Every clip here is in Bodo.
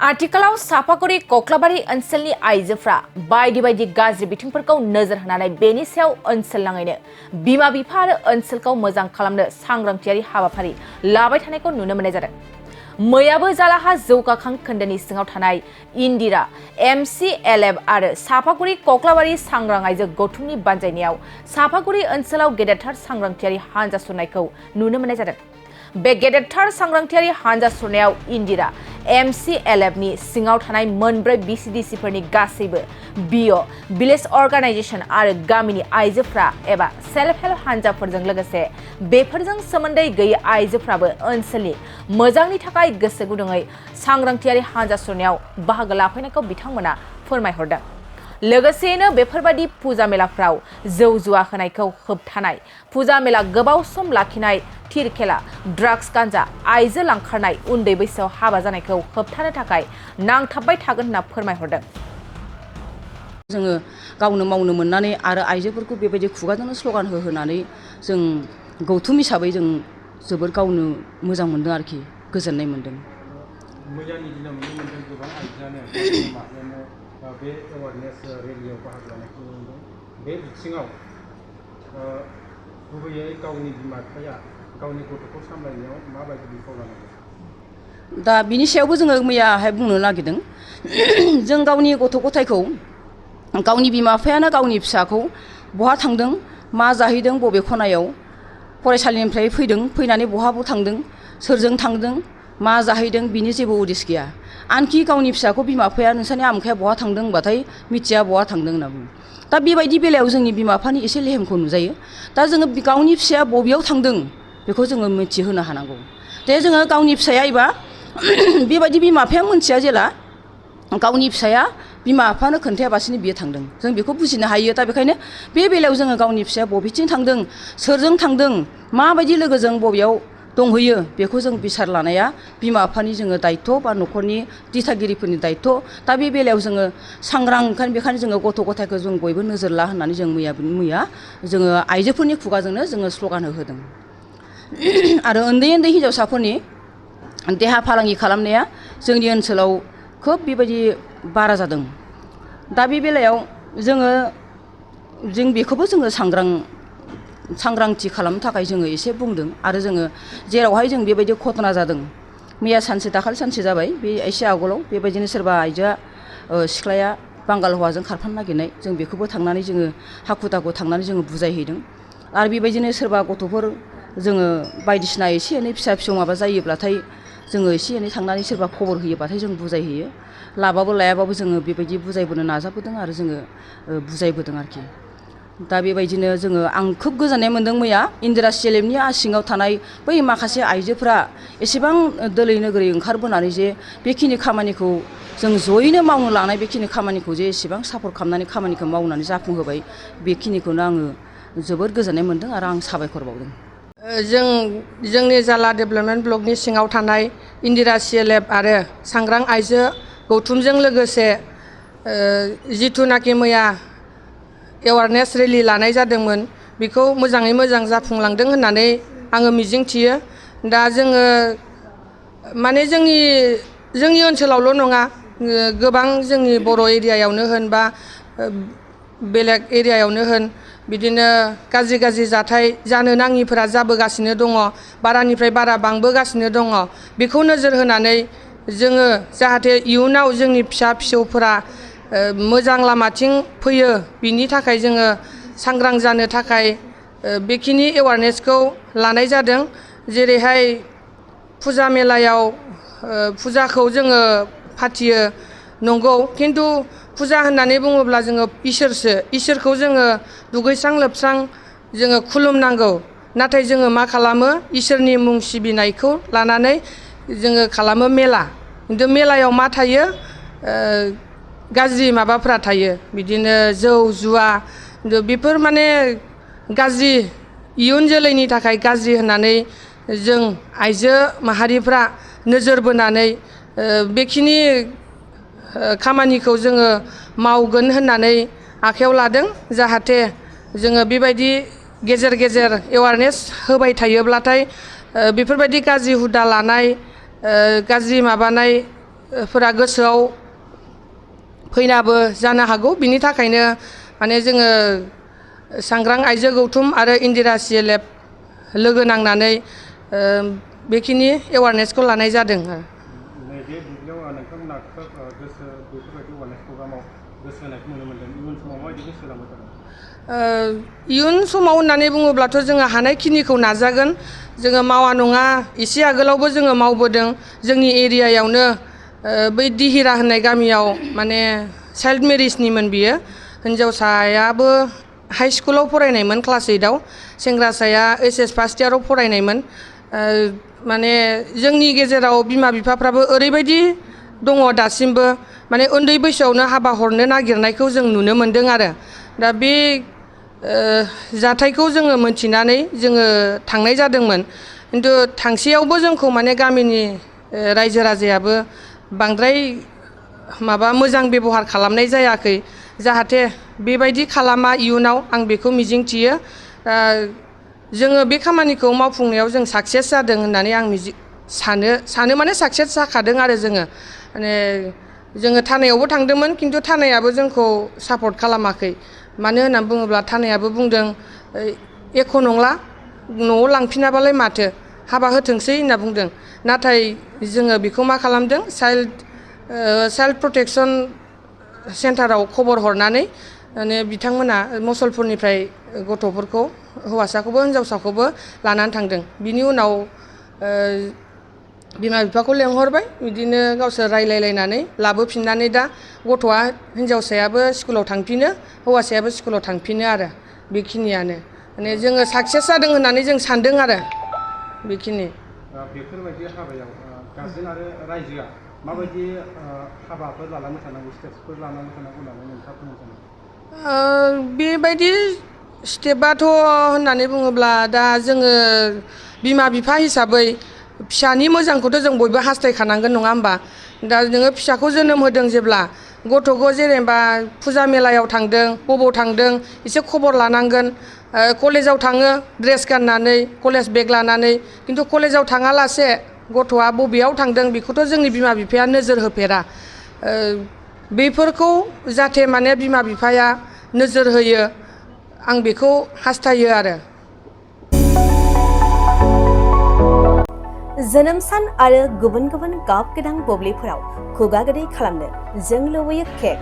आथिखालाव सापागुरि कक्लाबारि ओनसोलनि आइजोफ्रा बायदि बायदि गाज्रि बिथिंफोरखौ नोजोर होनानै बेनि सायाव ओनसोलनाङैनो बिमा बिफा आरो ओनसोलखौ मोजां खालामनो सांग्रांथियारि हाबाफारि लाबाय थानायखौ नुनो मोननाय जादों। मैयाबो जालाहा जौगाखां खोन्दोनि सिङाव थानाय इन्दिरा MCLF आरो सापागुरि कक्लाबारि सांग्रां आइजो गौथुमनि बानजायनायाव सापागुरि ओनसोलाव गेदेरथार सांग्रांथियारि हानजा सुरनायखौ नुनो मोननाय जादों। बे गेदेरथार सांग्रांथियारि हानजा सुरनायाव इन्दिरा MCLF नि सिङाव थानाय मोनब्रै BCDCफोरनि गासैबो बिअ भिलेज अर्गानाइजेशन आरो गामिनि आइजोफ्रा एबा सेल्फ हेल्प हानजाफोरजों लोगोसे बेफोरजों सोमोन्दै गैयै आइजोफ्राबो ओनसोलनि मोजांनि थाखाय गोसो गुदुङै सांग्रांथियारि हानजा सुरनायाव बाहागो लाफैनायखौ बिथांमोना फोरमायहरदों। लोगोसेयैनो बेफोरबादि फुजा मेलाफ्राव जौ जुवा होनायखौ होबथानाय, फुजा मेला गोबाव सम लाखिनाय, थिर खेला, ड्राग्स गांजा, आइजो लांखारनाय, उन्दै बैसोआव हाबा जानायखौ होबथानो थाखाय नांथाबबाय थागोन होनना फोरमायहरदों। जोङो गावनो मावनो मोननानै आरो आइजोफोरखौ बेबायदि खुगाजोंनो स्ल'गान होनानै जों गौथुम हिसाबै जों जोबोर गावनो मोजां मोनदों आरोखि, गोजोननाय मोनदों। मैयानि दिनाव नुनो मोनदों गोबां आइजोआनो माहारियानो बे एवारनेस रेलियाव बाहागो लानायखौ नुनो मोनदों। बे बिथिङाव गुबैयै गावनि बिमा बिफाया गावनि गथ'खौ सामलायनायाव माबायदि बिफाव लानांगौ? दा बिनि सायावबो जोङो मैयाहाय बुंनो नागिरदों। जों गावनि गथ' गथायखौ गावनि बिमा बिफायानो गावनि फिसाखौ बहा थांदों, मा जाहैदों, बबे खनायाव फरायसालिनिफ्राय फैदों, फैनानै बहाबो थांदों, सोरजों थांदों, मा जाहैदों, बिनि जेबो उदिस गैया। आनखि गावनि फिसाखौ बिमा बिफाया नोंसोरनि आमखाया बहा थांदों होनबाथाय मिथिया बहा थांदों होनना बुङो। दा बेबायदि बेलायाव जोंनि बिमा बिफानि एसे लेहेमखौ नुजायो। दा जोङो गावनि फिसाया बबेयाव थांदों बेखौ जोङो मिथिहोनो हानांगौ। दे जोङो गावनि फिसाया एबा बेबायदि बिमा बिफाया मिथिया जेला गावनि फिसाया बिमा बिफानो खोन्थायाबासिनो बियो थांदों, जों बेखौ बुजिनो हायो। दा बेखायनो बे बेलायाव जोङो गावनि फिसाया बबेथिं थांदों, सोरजों थांदों, माबायदि लोगोजों बबेयाव दंहैयो बेखौ जों बिसार लानाया बिमा बिफानि जोङो दायित्व बा न'खरनि दिथागिरिफोरनि दायित्व। दा बे बेलायाव जोङो सांग्रां, बेखायनो जोङो गथ' गथायखौ जों बयबो नोजोर ला होननानै जों मैया जोङो आइजोफोरनि खुगाजोंनो जोङो स्ल'गान होदों। आरो उन्दै उन्दै हिन्जावसाफोरनि देहा फालांगि खालामनाया जोंनि ओनसोलाव खोब बेबायदि बारा जादों। दा बे बेलायाव जों बेखौबो जोङो सांग्रांथि खालामनो थाखाय जोङो एसे बुंदों। आरो जोङो जेरावहाय जों बेबायदि घटना जादों, मैया सानसे दाखालि सानसे जाबाय, बे एसे आगोलाव बेबायदिनो सोरबा आइजोआ सिख्लाया बांगाल हौवाजों खारफानो नागिरनाय, जों बेखौबो थांनानै जोङो हाखु दाखु थांनानै जोङो बुजायहैदों। आरो बेबायदिनो सोरबा गथ'फोर जोङो बायदिसिना एसे एनै फिसा फिसौ माबा जायोब्लाथाय जोङो एसे एनै थांनानै सोरबा खबर होयोबाथाय जों बुजायहैयो। लाबाबो लायाबाबो जोङो बेबायदि बुजायबोनो नाजाबोदों आरो जोङो बुजायबोदों आरोखि। दा बेबायदिनो आं खोब गोजोननाय मोन्दों मैया इन्दिरा CLFनि सिङाव थानाय बै माखासे आइजोफ्रा एसेबां दोलै नोगोरै ओंखारबोनानै जे बेखिनि खामानिखौ जों जयैनो मावनो लानाय बेखिनि खामानिखौ जे एसेबां सापर्ट खालामनानै खामानिखौ मावनानै जाफुंहोबाय, बेखिनिखौनो आङो जोबोद गोजोननाय मोन्दों आरो आं साबायखर बावदों। जोंनि जाला डेभेलपमेन्ट ब्लकनि सिङाव थानाय इन्दिरा CLF आरो सांग्रां आइजो गौथुमजों लोगोसे जिथुनाखि मैया एवारनेस रेलि लानाय जादोंमोन, बेखौ मोजाङै मोजां जाफुंलांदों होननानै आङो मिजिंथियो। दा जोङो माने जोंनि ओनसोलावल' नङा, गोबां जोंनि बर' एरियायावनो होन बा बेलेग एरियायावनो होन, बिदिनो गाज्रि जाथाय जानो नाङिफोरा जाबोगासिनो दङ, बारानिफ्राय बारा बांबोगासिनो दङ। बेखौ नोजोर होनानै जोङो जाहाथे इयुनाव जोंनि फिसा फिसौफोरा मोजां लामाथिं फैयो, बिनि थाखाय जोङो सांग्रां जानो थाखाय बेखिनि एवारनेसखौ लानाय जादों। जेरैहाय फुजा मेलायाव फुजाखौ जोङो फाथियो नंगौ, खिन्थु फुजा होननानै बुङोब्ला जोङो इसोरखौ जोङो दुगैस्रां लोबस्रां जोङो खुलुमनांगौ। नाथाय जोङो मा खालामो, इसोरनि मुं सिबिनायखौ लानानै जोङो खालामो मेला। खिन्थु मेलायाव मा थायो, गाज्रि माबाफ्रा थायो, बिदिनो जौ जुवा, बेफोर माने गाज्रि, इयुन जोलैनि थाखाय गाज्रि होननानै जों आइजो माहारिफ्रा नोजोर बोनानै बेखिनि खामानिखौ जोङो मावगोन होननानै आखायाव लादों। जाहाथे जोङो बेबायदि गेजेर गेजेर एवारनेस होबाय थायोब्लाथाय बेफोरबायदि गाज्रि हुदा लानाय, गाज्रि माबानाय फोरा गोसोआव फैनाबो जानो हागौ बिनि थाखायनो माने जोङो सांग्रां आइजो गौथुम आरो इन्दिरा CLF लोगो नांनानै बेखिनि एवारनेसखौ लानाय जादों। नैबे बुब्लियाव नोंथांमोना खोब गोसो बेफोरबायदि एवारनेस प्रग्रामाव गोसो होनायखौ नुनो मोनदों। इयुन समाव माबायदि गोसो होलांबाय थागोन? इयुन समाव होननानै बुङोब्लाथ' जोङो हानायखिनिखौ नाजागोन। जोङो मावा नङा एसे आगोलावबो जोङो मावबोदों जोंनि एरियायावनो बै दिहिरा होननाय गामियाव माने चाइल्ड मेरिजनिमोन बियो। हिन्जावसायाबो हाइ स्कुलाव फरायनायमोन क्लास 8आव, सेंग्रासाया HS फार्स्ट इयाराव फरायनायमोन। माने जोंनि गेजेराव बिमा बिफाफ्राबो ओरैबायदि दङ दासिमबो माने उन्दै बैसोआवनो हाबा हरनो नागिरनायखौ जों नुनो मोनदों आरो। दा बे जाथायखौ जोङो मोनथिनानै जोङो थांनाय जादोंमोन। खिन्थु थांसेयावबो जोंखौ माने गामिनि रायजो राजायाबो बांद्राय माबा मोजां बेबहार खालामनाय जायाखै। जाहाथे बेबायदि खालामा इयुनाव आं बेखौ मिजिंथियो। जोङो बे खामानिखौ मावफुंनायाव जों साक्सेस जादों होननानै आं सानो माने साक्सेस जाखादों आरो जोङो। माने जोङो थानायावबो थांदोंमोन खिन्थु थानायाबो जोंखौ सापर्ट खालामाखै। मानो होननानै बुङोब्ला थानायाबो बुंदों एख' नंला न'आव लांफिनाबालाय माथो हाबा होथोंसै होनना बुंदों। नाथाय जोङो बेखौ मा खालामदों चाइल्ड प्रटेक्सन सेन्टाराव खबर हरनानै माने बिथांमोना मुसलपुरनिफ्राय गथ'फोरखौ हौवासाखौबो हिन्जावसाखौबो लानानै थांदों। बिनि उनाव बिमा बिफाखौ लेंहरबाय बिदिनो गावसोर रायलायलायनानै लाबोफिननानै दा गथ'आ हिन्जावसायाबो स्कुलाव थांफिनो हौवासायाबो स्कुलाव थांफिनो आरो बेखिनियानो। माने जोङो साक्सेस जादों होननानै जों सानदों आरो बेखिनि। बेफोरबायदि हाबायाव गार्जेन आरो रायजोआ माबायदि हाबाफोर लालांबाय थानांगौ, स्टेप्सफोर लालांबाय थानांगौ होननानै नोंथाङा बुंनो सानो? बेबायदि स्टेपआथ' होननानै बुङोब्ला दा जोङो बिमा बिफा हिसाबै फिसानि मोजांखौथ' जों बयबो हास्थायखानांगोन नङा होमबा। दा नोङो फिसाखौ जोनोम होदों जेब्ला गथ'खौ जेनेबा फुजा मेलायाव थांदों बबाव थांदों एसे खबर लानांगोन। कलेजाव थाङो ड्रेस गाननानै कलेज बेग लानानै, खिन्थु कलेजाव थाङालासे गथ'आ बबेयाव थांदों बेखौथ' जोंनि बिमा बिफाया नोजोर होफेरा। बेफोरखौ जाहाथे माने बिमा बिफाया नोजोर होयो आं बेखौ हास्थायो आरो। जोनोम सान आरो गुबुन गुबुन गाब गोनां बुब्लिफोराव खुगा गोदै खालामनो जों लुबैयो केक।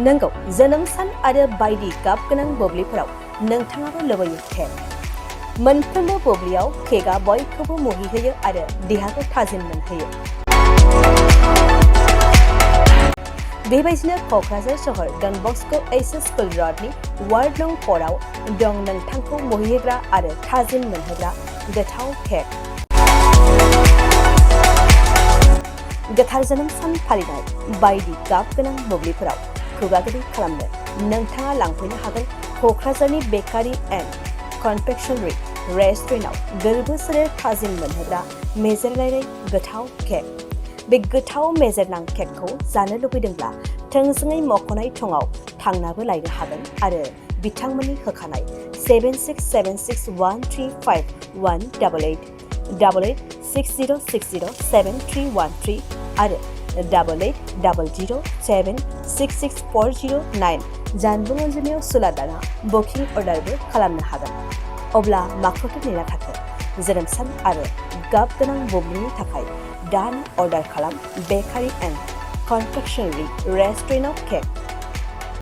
नंगौ, जोनोम सान आरो बायदि गाब गोनां बुब्लिफोराव नोंथाङाबो लुबैयो केक। मोनफ्रोमबो बुब्लियाव केकआ बयखौबो मुहिहोयो आरो देहाखौ थाजिम मोनहोयो। बेबायदिनो क'क्राझार सहर डन बस्क' HS स्कुल र'डनि वार्ड नं 4 आव दं नोंथांखौ मुहिहोग्रा आरो थाजिम मोनहोग्रा गोथाव केक। गोथार जोनोम सान फालिनाय बायदि गाब गोनां बुब्लिफोराव खुगा गोदै खालामनो नोंथाङा लांफैनो हागोन क'क्राझारनि बेकारि एन्ड कनफेक्शनारि रेस्टुरेन्टआव गोरबो सोलेर थाजिम मोनहोग्रा मेजेरलायनाय गोथाव केक। बे गोथाव मेजेरनां केकखौ जानो लुबैदोंब्ला थोंजोङै मख'नाय थंआव थांनाबो लायनो हागोन आरो बिथांमोननि होखानाय 767601351888 8860607313 आरो 880007664009 जानबुं अनजिमायाव सुलादाना बुकिं अर्डारबो खालामनो हागोन। अब्ला माखौथो नेना थाखो? जोनोम सान आरो गाब गोनां बुब्लिनि थाखाय दानो अर्डार खालाम बेकारि एन्ड कनफेक्शनारि रेस्टुरेन्टआव केक।